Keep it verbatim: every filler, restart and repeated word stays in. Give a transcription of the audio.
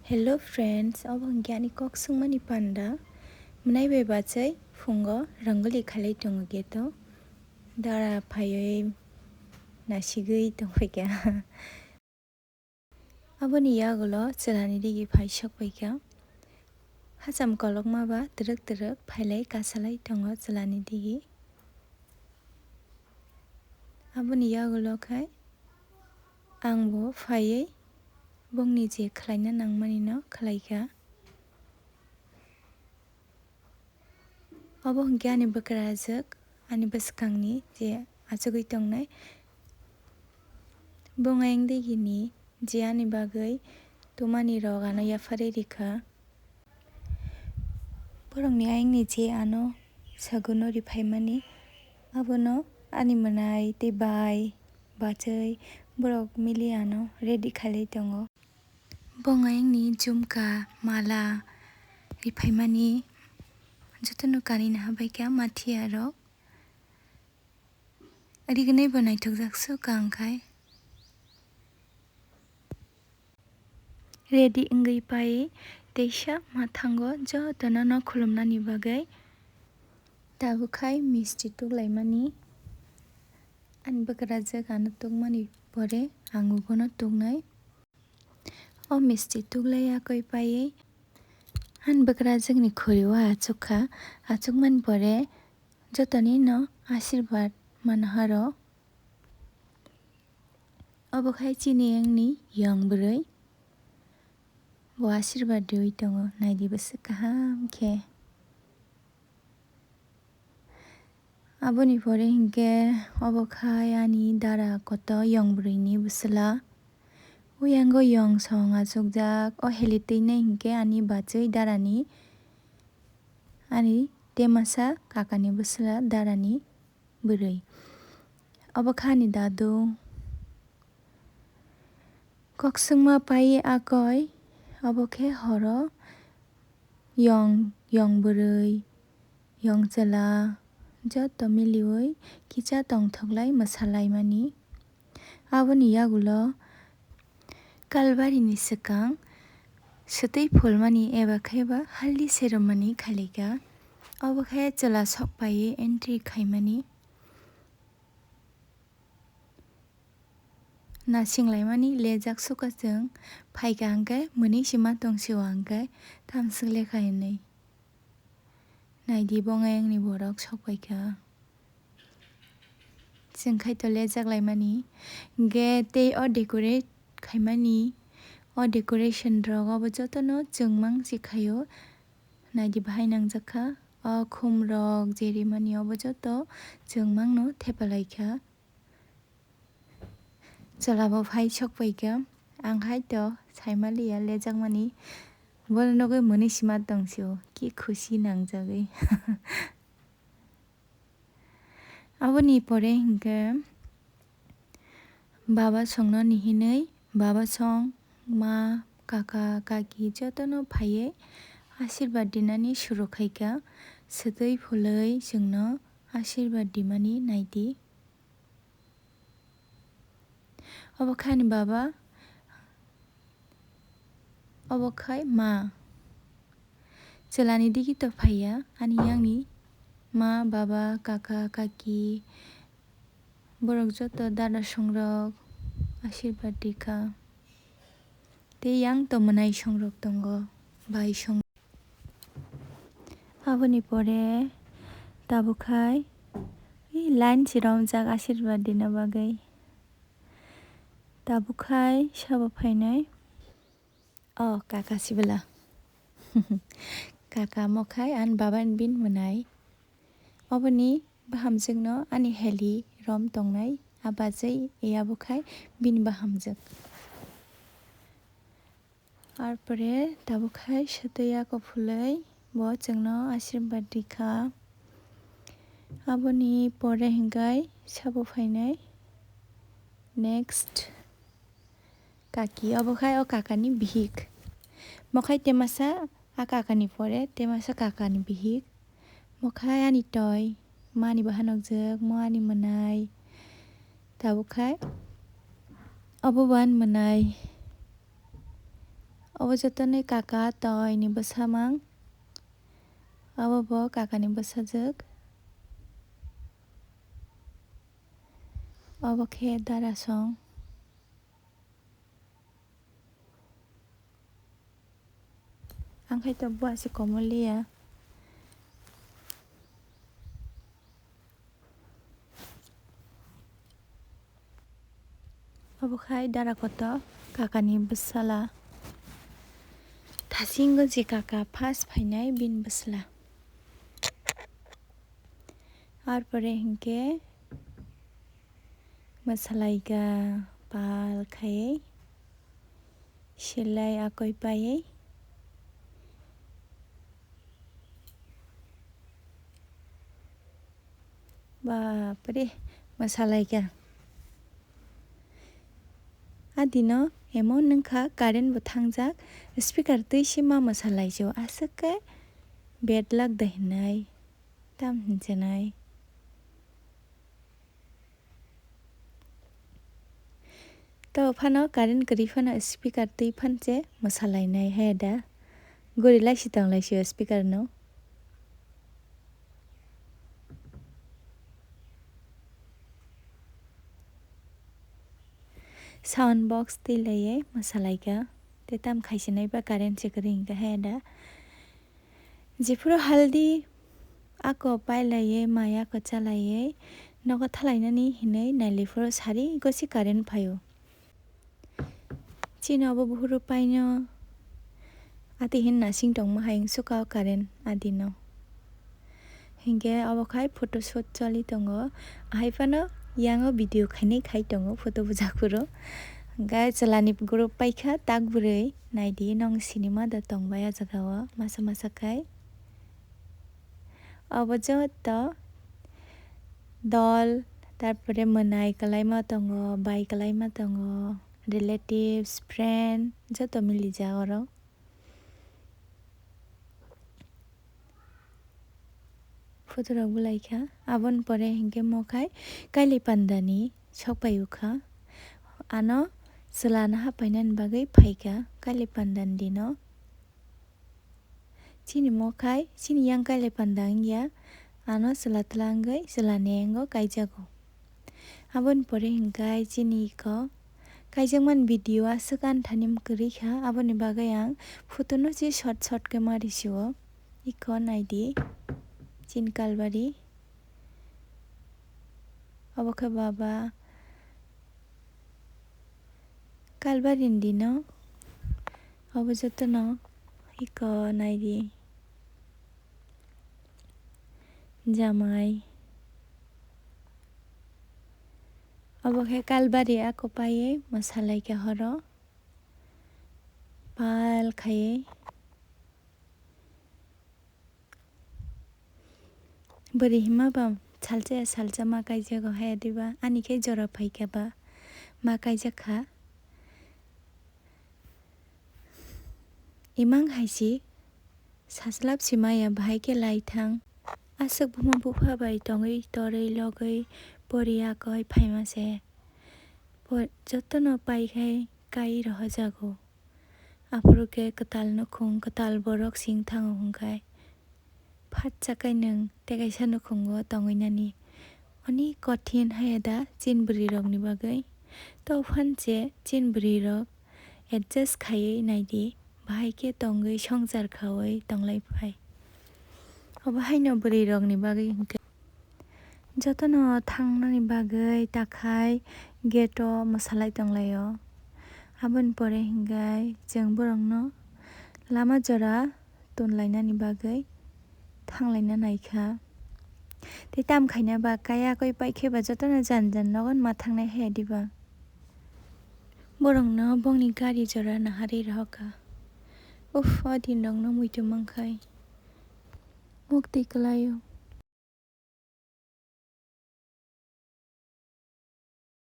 Hello friends, obo hwnkhe ani kok swngmani panda. Mwnai bai bachai phungo rangoli khalai tongo gate o. Dara phaiwi nasigwi tongphaikha. Aboni yagulo chwlani digi phai sokphaikha. Hacham kolokma ba twrwk twrwk phailai kasalai tongo chwlani digi. Aboni yagulo khai angbo phaiwi bongni je khlaina nangmani no khlaikha. Obo hwnkhe ani bwkrajwk, ani bwskangni je achugwi tongnai. Bong ayang digini je ani bagwi tumani rok ano yapharwi rikha. Borokni ayangni je ano saguno riphaimani, abono ani mwnai tei bai, bachai borok mili ano ready khailai tongo. Bong ayangni jumka, mala riphaimani jotono kanwi naha baikha mathiya rok. Rignai bo naithokjak sukha wngkhai. Ready wngwi pai teisa mathango jotono no khulumnani bagwi. Tabuk khai misti tuklaimani. Ani bwkrajwk ano tukmani pore ang ubono tuknai. O misti tuklai yakwi paiwi ani bwkrajwkni khuri o achukha. Achukmani pore jotoni no asirwad mano haro. Obo khai chini wngni yong bwrwi. Bo asirwad riwi tongo, naidi bwswk kaham khe. Aboni pore hinkhe obo khai ani dara koto yong bwrwini bwswla. Uyango yong song achukjak, o heli twinai hinkhe ani bachwi darani, ani temasa kakani bwswla darani bwrwi. Obo kha ani dadu. Kokswngma pai akoi, obo khe horo yong, yong bwrwi, yong chwla joto miliwi kicha tongthoklai mwsalaimani. Aboni yagulo kalbarini swkang swtwi phulmani eba khe ba haldi seromani khalikha. Obo khe chwla sokpaiwi entry khaimani. Nasinglaimani lejak sukha chwng phaikha hwnkhe mwnwi sima tongsio hwnkhe tamswk lekha hinwi. Naidi bongayangni borok sokphaikha. Chwng khaito lejak laimani. Hwnkhe tei o decorate khaimani, o decoration rok obo jotono chwng mang si khaio. Naidi bahai nangjakha. O khum rok jerimani obo joto chwng mangno thepalaikha. Chwla bo phai sokphaikha. Ang hai to saimaliya lejakmani. Bono nugwi mwnwi sima tongsio. Ki khusi nangjagwi. Aboni pore hinkhe baba songno nihinwi, baba song, ma, kaka, kaki jotono phaiwi asirwad dinani suru khaikha. Swtwi phulwi chwngno asirwad dimani naidi. Obo khe ani baba, obo khai ma. Chwlani digi to phaiya, ani yangni ma, baba, kaka, kaki, borok joto dada songrok asirwad rikha. Tei yang to mwnai songrok tongo, bai song. Aboni pore tabuk khai, line si romjak asirwad dina bagwi. Tabuk khai sabo phainai. O kaka sibwla. Kaka mo khai ani baba ni bini mwnai. Oboni bahamjwkno ani heli rom tongnai, a bachai ya bo khai bini bahamjwk. Arpore tabuk khai swtwi ya kuphulwi bo chwngno asirwad rikha. Aboni pore hinkhai sabo phainai next kaki, obo khai o kakani bihik. Mokhai temasa a kakani pore, temasa kakani bihik. Mokhai ani toi, mani bahanokjwk, mo ani mwnai. Tabuk khai obo bo ani mwnai. Obo jotono kaka toini bwsamang. Obo bo kakani bwsajwk. Obo khe darasong. Ang khai to buwa se komoliya. Obo khai dara kotor kakani bwsala. Thasingo je kaka first phainai bini bwsla. Arpore hinkhe mwsalaika pal khai silai akoi paiwi. Bapre, mwsalaika. Adino emon wngkha, current bo thangjak, speaker twi se ma mwsalaijio, aswk khe bad luck da hinai, tam hinchenai. To phano current kwrwi phano speaker twi phan se mwsalainai hai da. Gori laisi tong laisio speaker no. Sound box twi laiye mwsalaika. Te tam khaisinai ba current se kwrwi hinkha hai da. Jephuru haldi ako pailaiye, mai ako chalaywi nogo thalainani hinwi nailiphuru sari gosi current phaio. Chini obo buhuru paino ati hin nasing tongma hai wngsuka o current adino. Hinkhe obo khai photo shoot choli tongo. Ahai phano yango video khainai khai tongo photo bujakhuru. Hinkhe chwlani group paikha tak bwrwi naidi nong sinima da tongbai o jaga o masa masa khai. Obo joto dol, tarpore mwnai kwlaima tongo, bai kwlaima tongo, relatives, friend joto milijak oro. Photo rok bwlai kha, aboni pore hinkhe mo khai Kailai Pandani sok pai o kha. Ano chwla no hapainani bagwi phaikha Kailai Pandani dino. Chini mo khai, chini yang Kailai Panda wngya, ano chwla twla wngwi chwla ni engo kaijago. Aboni pore hinkhe chini iko kaijakmani video aswk ani thani kwrwi kha, aboni bagwi ang photo no se short short khe ma risi o. Iko naidi, chini kalbari. Obo khe baba. Kalbari ni dino obo jotono iko naidi. Jamai. Obo khe kalbari ako paiwi mwsalaikha horo. Pal khaiwi. Bwrwi hima ba salsa ya salsa ma kaijago haya diba, ani khe jora phaikha ba ma kaijakha. Imang hai si saslap si maya bahai khe lai thang. Aswk buma bupha bai tongwi torwi logwi pori akoi phaima se. Jotono pai khai kai rohojago. Aphuru khe kwtal nukhung, kwtal borok sing thango hwnkhe, phatsa kai nwng tei kaisa nukhungo tongwi nani. Oni kothin haya da chin bwrwi rokni bagwi? Tophan se chin bwrwi rok adjust khaiwi naidi, bahai khe tongwi swngchar khaui tonglai phai. Obo haino bwrwi rokni bagwi hwnkhe. Jotono thangnani bagwi takhai gate o mwsalai tonglaio. Aboni pore hinkhe chwng borokno lama jora tonlainani bagwi thanglaina naikha. Tei tam khaina ba kaya koi paikhe ba jotono jan jan nogo ma thangnai haya diba. Borokno bongni gari jora naharwi rohorkha. Uff, o din rokno muitu mankhai. Muktwi kwlaio.